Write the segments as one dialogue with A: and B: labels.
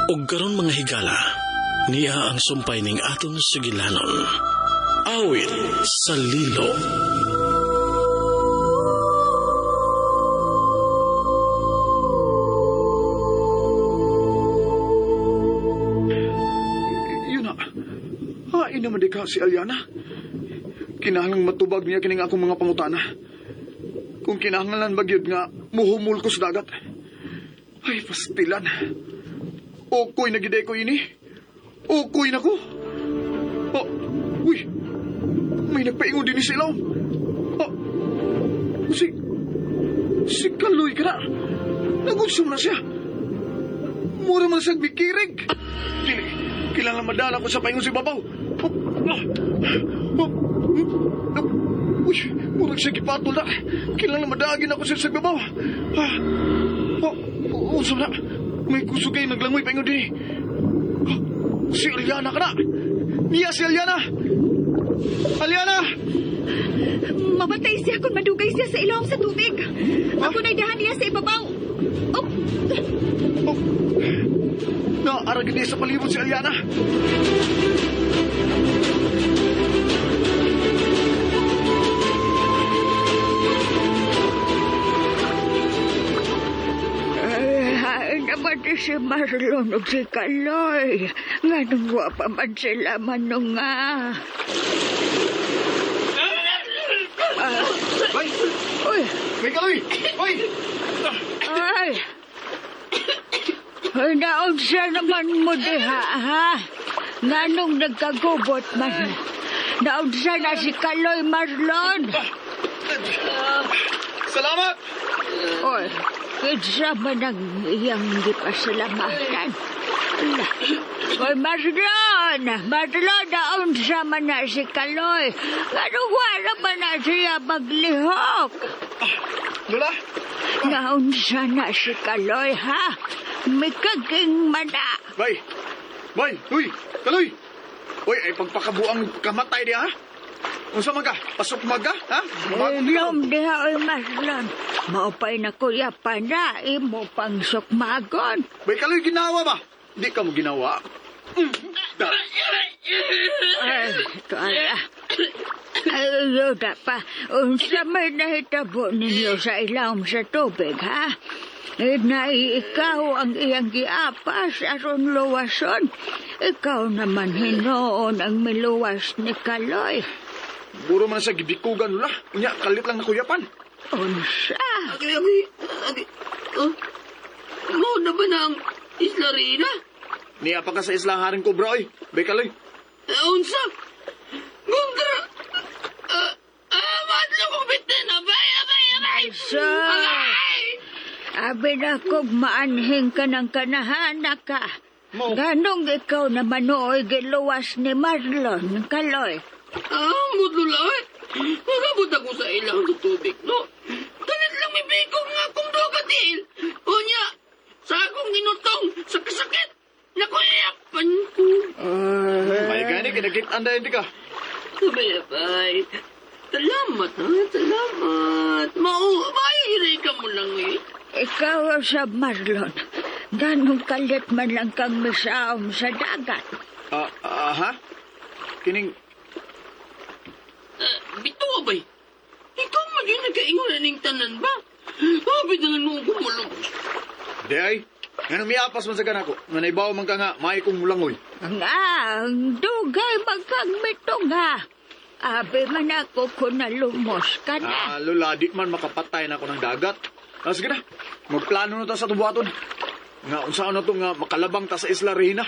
A: Ug karon mga higala, niya ang sumpay ning atong sugilanon. Awit sa Lilo.
B: Yun na. Hain naman di ka si Aliana. Kinahanglang matubag niya kining akong mga pangutana. Kung kinahanglan ba gyud nga muhumol ko sa dagat. Ay, pastilan. Okoy na giday ko ini. Okoy na ko. Oh, uy. May nagpaingon din sa ilaw. Oh, si Kaloy ka na. Nagunsum na siya. Mura man siya mikirig. Dili, kailangan madala ko sa paingon si Babaw. Oh, ah, oh, oh, uy, murag siya gipatol na. Kailangan madagin ako siya sa babaw. Ah, oh, oh, unsa na? May kusog kayo naglangoy paingon din. Ah, si Aliana ka na. Niya si Aliana. Aliana!
C: Mamatay siya kung madugay siya sa ilawom sa tubig. Ako na'y dahan niya sa ibabaw. Oh,
B: Oh. Naara gid sa palibot si Aliana.
D: Ay, hain naman di si Marlon ug si Kaloy. Nganong wa pa man sila manunga. Ah,
B: Bay!
D: uy,
B: Bay Kaloy! Bay!
D: ay. Ay, naunsa naman mo diha, ha? Nganong nagkagubot man? Naunsa na si Kaloy, Marlon?
B: Salamat!
D: Oy, kinsa man ang iyang gipasalamatan? Ala. Oy, Marlon! Marlon, naunsa man na si Kaloy? Nganong wala man na siya maglihok?
B: Lola?
D: Naunsa na si Kaloy, ha? Mikaging man na.
B: Bay! Bay! Uy! Kaloy! Uy, ay pagpakabuang kamatay diha, ha? Unsa man ka? Pasok mag ka, ha?
D: Ilom diha, oy, Marlon. Maupay na kuya pa na, imo pang sukmagon.
B: Bay, Kaloy, ginawa ba? Di ka mo ginawa.
D: Ay, tuala. Ay, yuda pa. Unsa may nahitabo ninyo sa ilawom sa tubig, ha? Nay, ikaw ang iyang giapas aron luwason. Ikaw naman hinoon ang miluwas ni Kaloy.
B: Buro man sa gibikugan, Lola. Unya, kalit lang na kuyapan.
D: Unsa?
E: Agi, agi, agi. Oh, mo na ba na ang Isla Rina?
B: Niya pa ka sa isla Haring Cobra, oy. Bay, Kaloy.
E: Unsa? Gundra! Madlo kong bitin! Abay, abay, abay!
D: Asa?
E: Abay!
D: Abi na kog maanhing ka ng kanahana ka.
B: Mo.
D: Ganong ikaw naman nooy giluwas ni Marlon, Kaloy.
E: Ah, mudlo lang eh. Nagabot ako sa ilang sa tubig, no? Kalit lang may bikog nga akong duha ka tiil. Unya, sa akong ginutong, sa kasakit, nakuyapan ko.
B: May gani, kinakit-an dahil di ka.
E: Abay, abay. Salamat, ha? Salamat. Mao, maayo ka mo lang eh.
D: Ikaw sa Marlon, ganong kalit man lang kang misaom sa dagat.
B: Ah, ah, ha? Kining,
E: Bito, abay. Ikaw man yun nagkaingon na ning tanan ba? Abi na lang nung kumulong.
B: Di ay. Nga miapas man sa kanako, nga naibaw man ka nga, may kong mulangoy.
D: Nga, ang dugay magkang mitunga. Abi man ako kung nalumos ka na.
B: Ah, Lola, di man makapatay na ako ng dagat. Ah, sige na, magplano na ta sa tubuhaton. Nga, unsaan na to nga makalabang ta sa Isla Reina.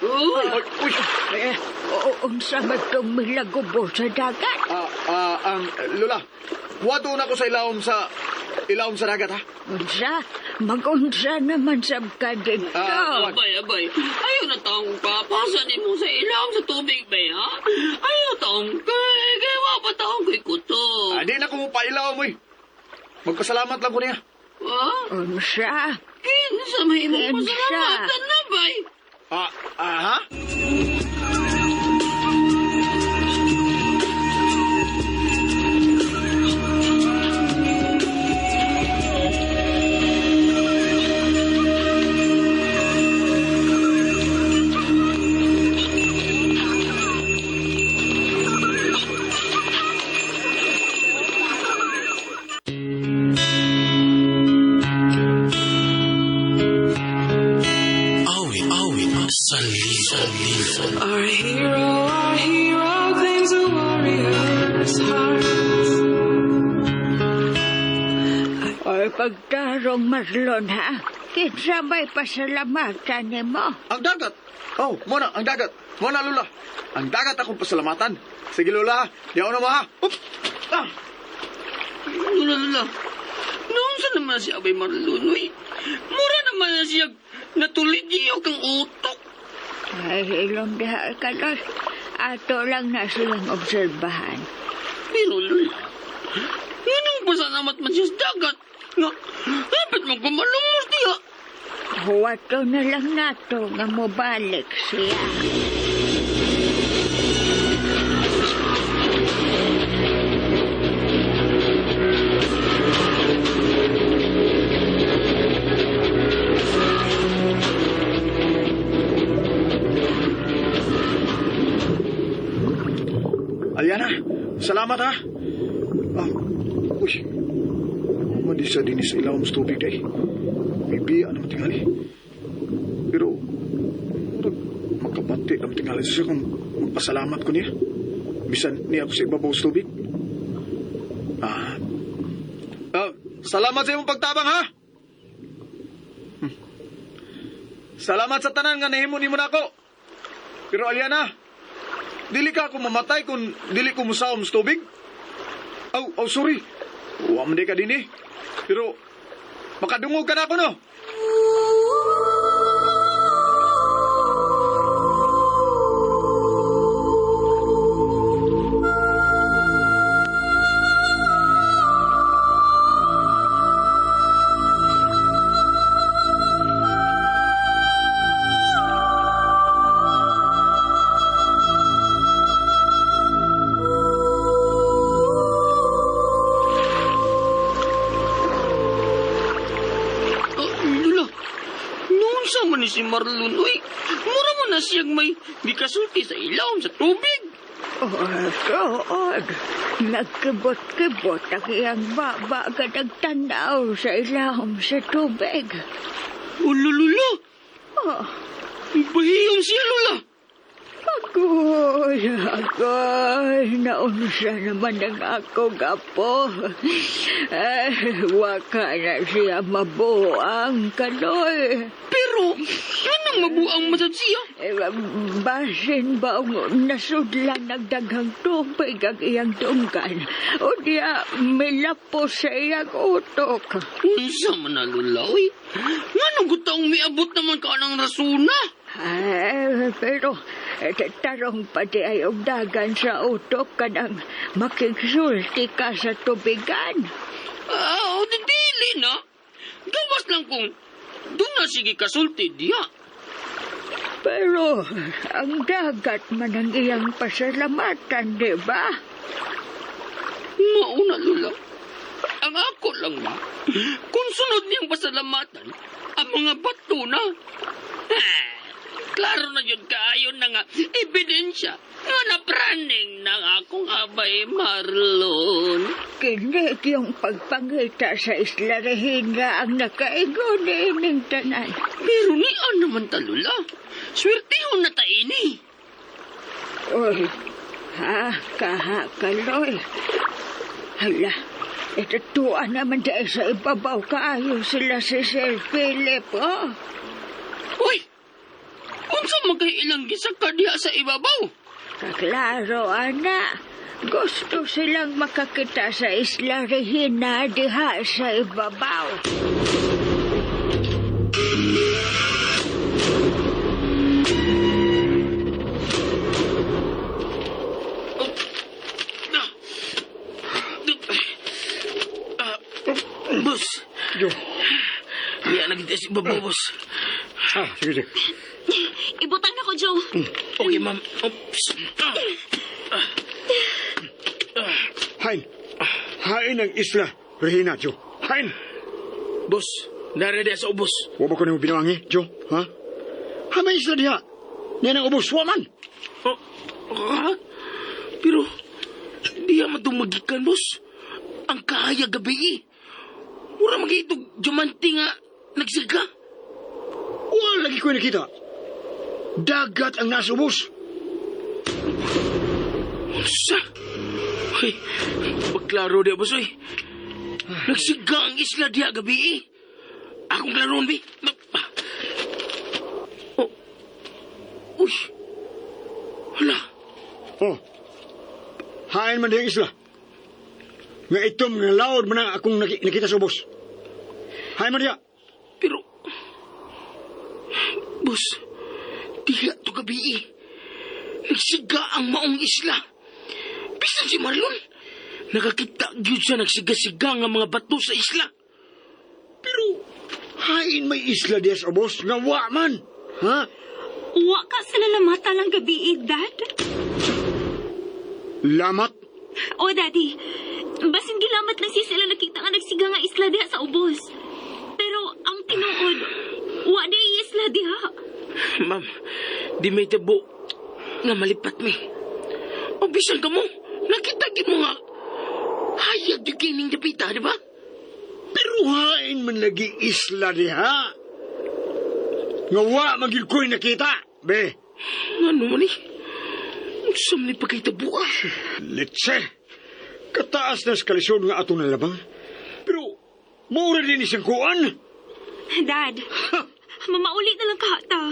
E: Uy,
B: Ay, uy!
D: Eh, oo, unsa man tong milagubo sa dagat?
B: Ah, ah, ang, Lola, wato na ako sa ilawom sa dagat, ha?
D: Unsa? Mag-unsa naman sab ka dito.
B: Ah,
E: abay, abay. Ayaw na taong papasan mo sa ilawom sa tubig ba, ha? Ayaw taong kay, kay wa pa taong kay kuto.
B: Ah, di na ko mo oy. Magpasalamat lang ko niya.
E: Ha?
D: Unsa?
E: Kinsa may imong
D: Kinsa?
E: pasalamatan na, bay?
B: Ah, ah, ha?
A: sa Lilo.
F: Our hero claims a warrior's heart.
D: Ay, pagtarong Marlon, ha? Kinsa may pasalamatan nimo?
B: Ang dagat! Oh, muna, ang dagat. Muna, Lola. Ang dagat akong pasalamatan. Sige, Lola. Di ako na maha. Up! Ah!
E: Lula, Lula. Noon sa naman si Abay Marlon, uy. Mura naman na siya natulid iyo kang utok.
D: Ay, ilong diha, Kaloy. Ato lang na silang obserbahan.
E: Pero Lula, nganong pasalamat man siya sa dagat? Nga, dapat mo kumalumos diha.
D: Huwato na lang nato nga mobalik siya.
B: Aliana, salamat ha. Ah, uy. Madi sa dinis sa ilawom sa tubig day. May biya naman tingali. Pero, murag makabati naman tingali siya kung magpasalamat ko niya. Bisan niya ako sa ibabaw sa tubig. Ah. Ah, salamat sa imong pagtabang ha. Salamat sa tanan nga nahimo nimo nako. Pero Aliana, dili ka ako mamatay kung dili ko musaom sa tubig. Aw, aw, sorry. Wa man di ka dinhi. Pero, makadungog ka na ako, no?
E: Oh, Lula, noon sa man ni si Marlon, uy. Mura mo na siyang may gikasulti sa ilawom sa tubig.
D: Oh, tuod. Nagkibot-kibot ang iyang baba ka nagtanaw sa ilawom sa tubig.
E: Oh, Lula,
D: Oh,
E: bahiyon siya, Lula.
D: Agoy, agoy, naunsa naman ang akong apo. Eh, waka na siya mabuang, Kaloy.
E: Pero, anong mabuang masad siya?
D: Eh, basin ba ang nasudlan ng daghang tubig ang iyang dunggan? O diya, milapos sa iyang utok.
E: Unsa man na, Lula, uy. Nganong gutaong miabot naman ka ng rasuna?
D: Ay, pero tarong pa di ay og dagan sa utok kanang makigsulti ka sa tubigan.
E: Ah, o di dili na. Gawas lang kung doon na sige kasulti diya.
D: Pero ang dagat man ang iyang pasalamatan, di ba?
E: Mauna, Lula. Ang ako lang ba, kung sunod niyang pasalamatan, ang mga bato na. Ah, klaro na yun kaayo na nga ebidensya nga napraning ng akong abay Marlon.
D: Kini yung pagpangita sa Isla Regina ang nakaingon ining tanan.
E: Pero nian naman ta, Lula. Swertehon na ta ini.
D: Uy, ha, kaha, Kaloy. Hala, itutuan naman dahil sa ibabaw kaayo sila si Sir Philip, oh.
E: Uy! Unsa man kay ilang gisaka diha sa ibabaw?
D: Kaklaro, ana. Gusto silang makakita sa Isla Regina diha sa ibabaw.
E: Boss,
G: Jo.
E: diha na kita sa ibabaw, boss.
G: Ah, sige, sige.
C: Ibutang na ko, Joe.
E: Okay, ma'am. Oops. Ah.
G: Hain. Hain ang isla, Regina, Jo. Hain.
E: Boss, nare diha sa ubos.
G: Wa ba ko nimo binuangi, Jo? Ha? Ha, may isla diha. Niya nang ubos, wa man.
E: Oh, ha? Pero, diha man itong magikan, boss. Ang kaya gabi eh. Mura magitog diamante nga nagsiga.
G: Wa lagi ko nakita. Dagat ang nasubos.
E: Unsa? Ay, pagklaro di, boss, oy. Nagsiga ang isla diha gabi, eh. Akong klaroon, bi. Oh. Uy. Hala.
G: Oh. Hain man diyang isla. Nga itom nga laod man ang akong nakita sa ubos. Hain man diya.
E: Pero, boss, diha to gabi, eh. Nagsiga ang maong isla. Bisan si Marlon. Nakakita gyud siya nagsiga-siga nga mga bato sa isla.
G: Pero, hain may isla diya sa ubos nga wa man. Ha?
C: Wa ka sila lamata lang gabi, eh, Dad.
G: Lamat?
C: O, Daddy. Basin gilamat lang siya sila nakita nga nagsiga nga isla diha sa ubos. Pero ang tinuod, wa di isla diha.
E: Ma'am, di may tabo nga malipat mi. O bisan ka mo, nakita gid mo nga hayag di kining dapita, di ba?
G: Pero hain man lagi isla diha. Nga wa man gyud ko'y nakita. Be,
E: Ano man eh? Unsa man ni pagkahitabo ah?
G: Litse! Kataas na sa kalisod nga atong nalabang. Pero, maura din isang kuan.
C: Dad, mamauli na lang kahata.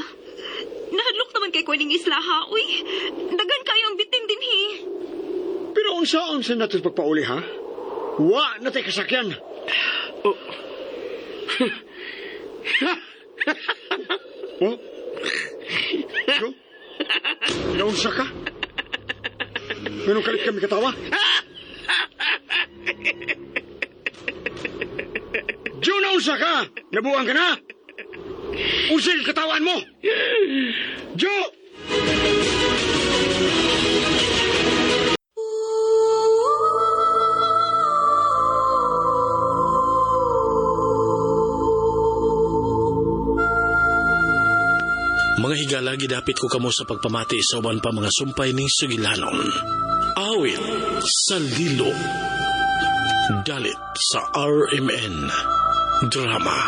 C: Nahadlok naman kay kuning isla ha. Uy, dagan kayo ang bitin din he.
G: Pero unsaon sa nato pagpauli, ha? Wa na tay kasakyan.
E: Oh.
G: Oh? So? Naunsa ka? Ganun kalit kami katawa? Joe, naunsa ka? Nabuang ka na? Usil katawan mo! Joe!
A: Mga higala, gidapit ko kamo sa pagpamati sa uban pa mga sumpay ning sugilanon. Awit sa Lilo. Dalit sa RMN. Drama.